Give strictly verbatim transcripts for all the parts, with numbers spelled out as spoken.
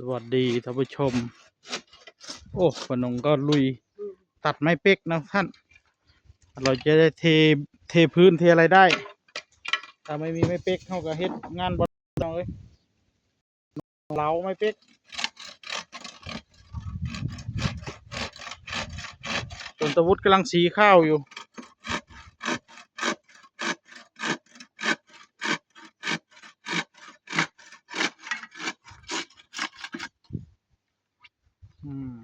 สวัสดีท่านผู้ชม โอ้ ป้านงก็ลุยตัดไม้เป๊กนะท่าน เราจะได้เท เทพื้นเทอะไรได้ ถ้าไม่มีไม้เป๊ก เฮาก็เฮ็ดงานบ่ได้เนาะเอ้ย เหลาไม้เป๊ก จนตะวุฒกำลังสีข้าวอยู่ อืม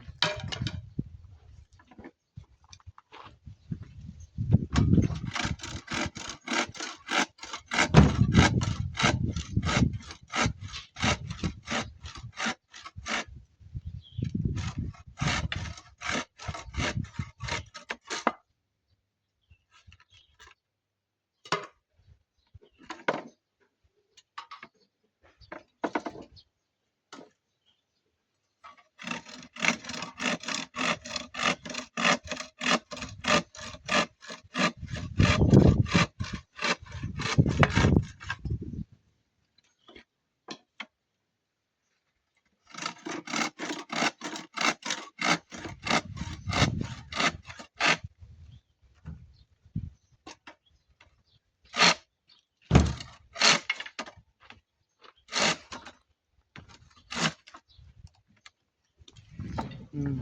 อืม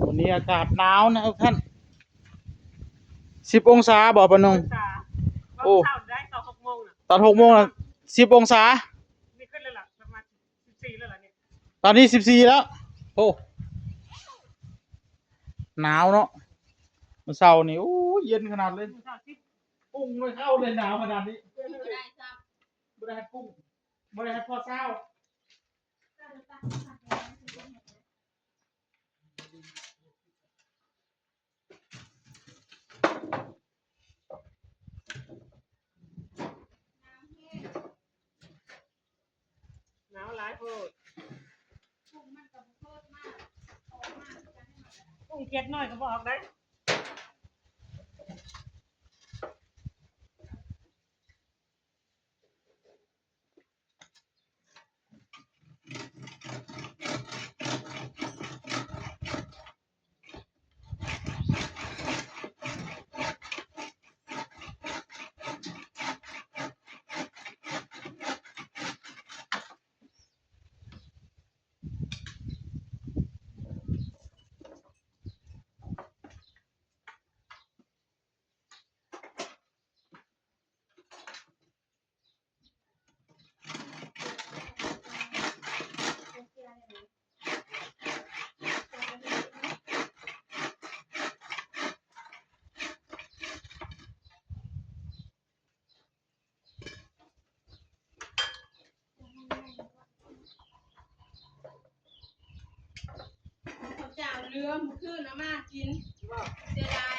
วันนี้อากาศหนาวนะครับท่าน สิบองศาบ่ ป้านง องศา โอ้ ตอนเช้าได้ ตอนหกโมงน่ะ ตอนหกโมงน่ะ สิบองศา นี่ขึ้นแล้วล่ะ ประมาณสิบสี่แล้วล่ะเนี่ย ตอนนี้สิบสี่แล้ว โอ้ หนาวเนาะ มื้อเช้านี่ โอ้ย เย็นขนาดเลย มื้อเช้าสิบ ปรุงไม่เข้าเลย หนาวขนาดนี้ บ่ได้ซ้ำ บ่ได้ให้ปรุง บ่ได้ให้พอเช้า หนาวหลายโพด กุ้งเขียดน้อยก็บ่ออกได้ ข้าวเจ้าเหลือมื้อคืนเอามากิน เสียดาย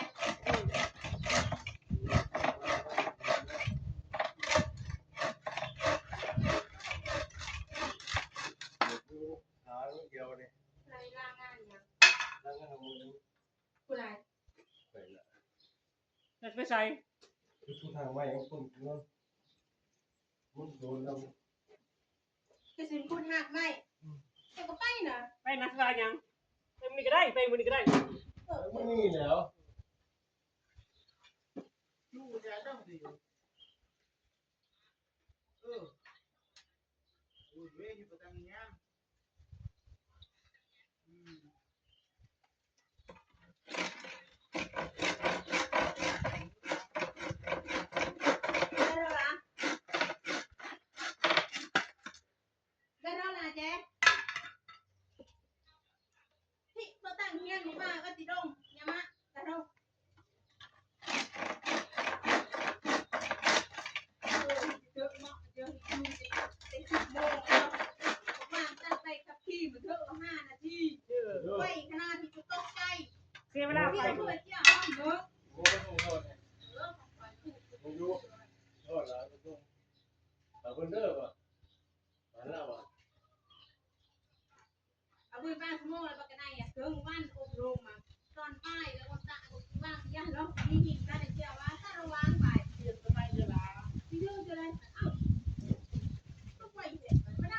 หาเรื่องเดียวนี่ ใครลางานหยัง ลางานเอามือ ผู้ใด ไปละ จะไปใส่ คือผู้ทางไว้ของคนเนาะ มันโดนแล้ว จะสิพูดหักไว้ อืม แต่ก็ไปนะ ไปนะ สิว่าหยัง ไปมื้อนี้ก็ได้ ไปมื้อนี้ก็ได้ เออ มื้อนี้แล้ว อยู่จะต้องดี เออ โอ้ย เว้ย อยู่ประจำงาน อืม ได้แล้วล่ะ ได้แล้วล่ะเจ๊ ที่บ่ตั้งเฮียนนี่มาก็สิดง อย่ามา ตะดง เออ เยอะเนาะ เยอะ เต็มสิบโมงแล้ว มาตั้งใจขับขี่มาเถอะ ห้านาที เออ ไวขนาดที่กูตกใจ เสียเวลาไป ที่เพื่อนเที่ยวห้องเนอะ โอ้ย ขอโทษนะ เออ ของขวัญคือ ผมอยู่ โทษนะ ผมอยู่ ขอบคุณเด้อว่ะ มาแล้วว่ะ เอาบุญบ้านสมองแล้วปากกะไนอ่ะ เทิงวันอบรมมา ตอนป้ายแล้วก็ตะกุว่างย่าเนาะ มีหินบ้านเจ้าว่า ถ้าระวังไป เตรียมตัวไปเดี๋ยวละ ที่เรื่องจะได้ เอ้า ต้องไปเสร็จมันไม่ได้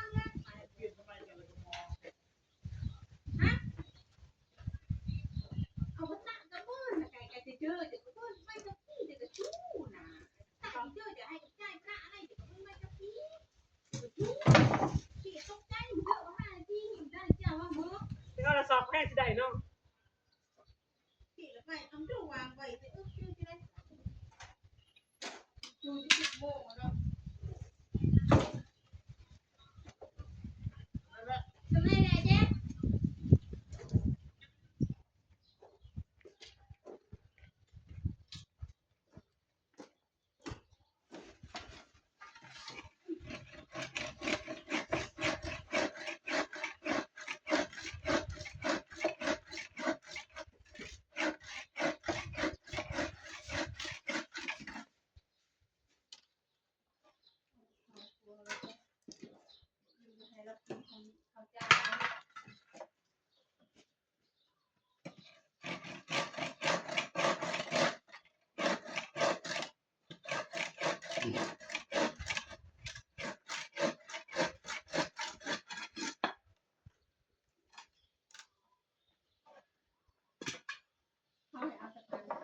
เอาให้เอาสะพาน อ่ะ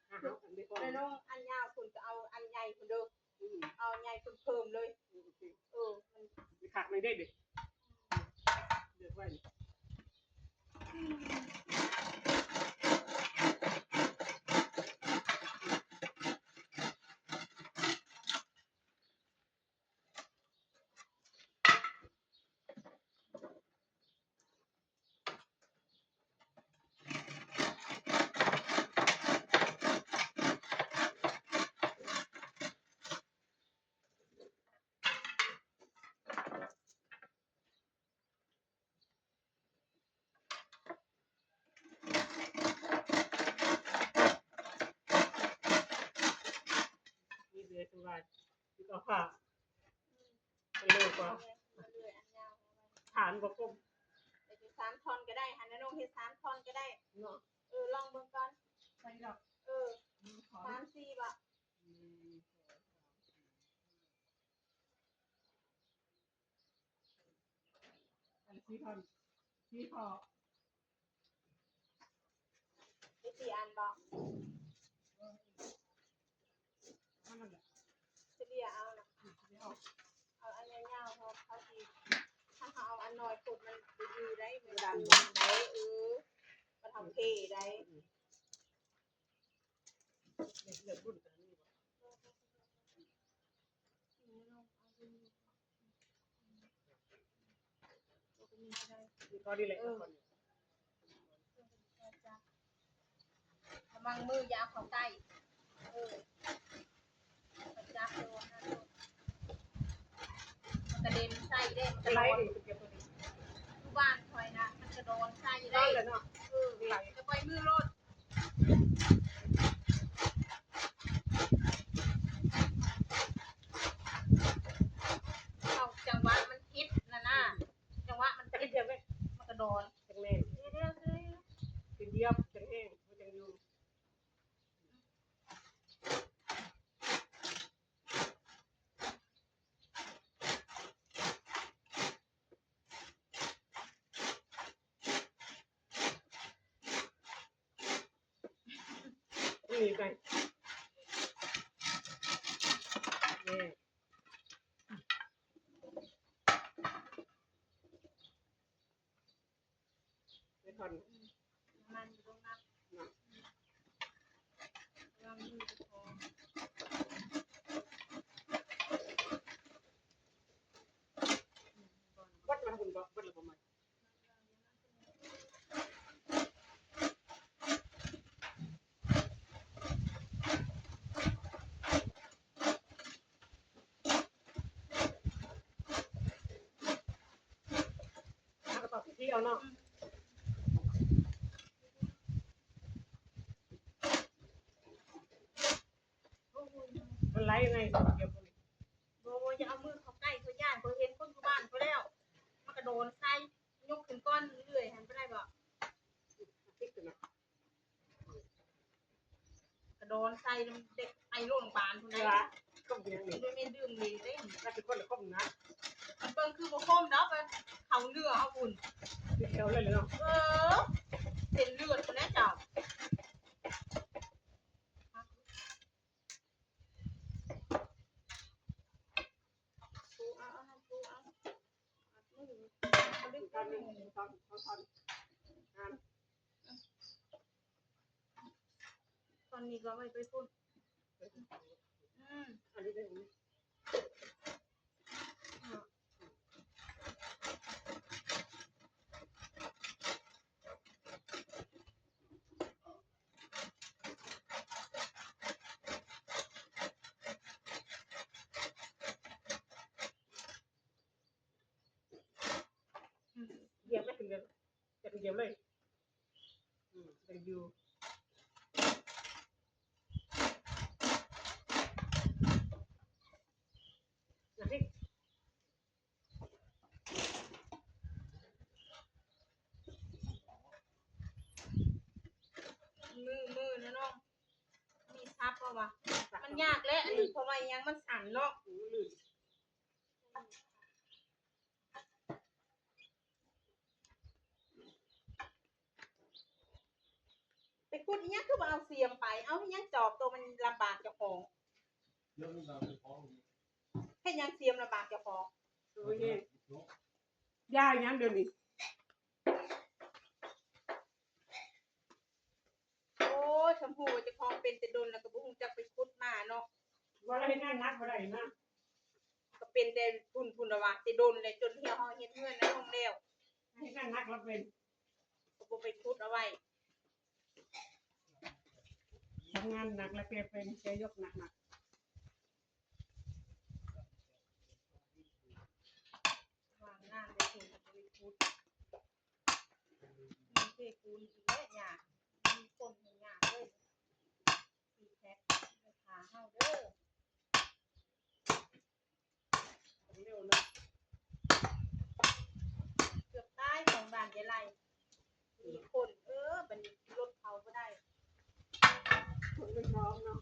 เอาอันนี้ก่อน ไปลงอันยาวคุณก็เอาอันใหญ่คุณเด้อ อืม เอาอันใหญ่คุณเพิ่มเลย อืม โอเค เออ มัน ไปขักในได้เด็ก เดือดไว้นี่ นี่เดือดสุดยอด นี่ก็ค่ะ มันเลยกว่า มันเลยอันยาว ฐานบ่ครบ แต่จะสามท่อนก็ได้ หันน้องเฮ็ดสามท่อนก็ได้ เนาะ เออ ลองเบิ่งก่อน ใส่ดอก เออ หนึ่งท่อน สามสี่บ่ หนึ่ง สอง สาม สี่ อันสี่ท่อน สี่ท่อน มีสี่อันบ่ เออ นั่นแหละ เฉลี่ยเอานะ เดี๋ยว เอาอันยาวๆ เขา เขาสิ ถ้าเขาเอาอันน้อยโพดมันบ่อยู่ได้ มันดันได้ เออ มันทำเพได้ เดี๋ยว เดี๋ยวรุ่นกันนี่ นี่ก็ดีเลย เออ ระวังมืออย่าเอาเข้าใกล้ เออ มันจับโดนนะลูก มันกระเด็นใส่เด้ มันกระ อะไร โดน นี่ อยู่บ้านคอยนะ มันกระโดนใส่ นั่ ได้ นแหละเนาะ เออ นี่ จะปล่อยมือโลด เอาจังหวะมันผิดนะนะ จังหวะมันผิด จะไปเทียบไหม มันกระโดน จังแม่น เดี๋ยวๆๆ เป็นเดียวจังแห้ง มันจังอยู่ นี่ไป นี่ ไปก่อน น้ำมันอยู่ตรงนั้น นะ ลองดูสิพอ วัดมาคุณบ่ วัดละประมาณ หากระเป๋าที่เอาเนาะ มันไหลไง เดี๋ยวคน บ่ บ่ อย่าเอามือเข้าใกล้ เขาย่าน เขาเห็นคนอยู่บ้านเขาแล้ว มันกระโดนใส่ ยกขึ้นก้อนเรื่อยๆ หันไปได้บ่ ติดกันนะ กระโดนใส่เด็กไปโรงพยาบาลพุ่น เว ได้ ลา ก็เบียงนี่ มันไม่ดื่มเลยเด้ น่าจะคนละคนนะ มันเบิ่งคือบ่คมดอก มันเข้าเนื้อเอาอุ่น เดียวเลยเนาะ เออ เส้นเลือดพุ่นแหล้วเจ้า ปูเอา เอา ปูเอา ท่อนหนึ่ง ท่อน ท่อน ท่อน อ่ะ ตอนนี้ก็ไว้ไปพุ่น อืม จักเดียวเลย อืมจักอยู่นะพี่ มือมือนะน้อง มีซับเอาวะ มันยากแหละอันนี้ เพราะว่ายังมันสั่นเนาะ ไปขุดอีหยังคือบ่เอาเสียมไป เอาอีหยังจอบตัวมันลำบากเจ้าของ เรื่องราวเป็นของ เฮ็ดหยังเสียมลำบากเจ้าของ โอ้ย ย่าอีหยังเดี๋ยวนี้ โอ้ย ชมพูเจ้าของเป็นแต่ดนแล้วก็บ่ฮู้จักไปขุดมาเนาะ ว่าเฮ็ดงานหนักบ่ได้นะ ก็เป็นแต่พุ่นๆ ละว่าแต่ดนแล้ว จนเหี่ยวเฮาเฮ็ดเฮือนแล้วลงแล้ว เฮ็ดงานหนักแล้วเป็น ก็บ่ไปขุดเอาไว้ ทำงานหนักแล้วแกเป็น แกยกหนักๆ วางงานไปถึงก็ไปขุด มีเทปูนอีกแล้วยาก มีคนให้ยากเลย สี่แพ็ค ไปหาเฮาเด้อ เร็วเนาะ เกือบตายของบ้านยายไล มีคน เออ บัดนี้รถเขาบ่ได้ คนมันพร้อมเนาะ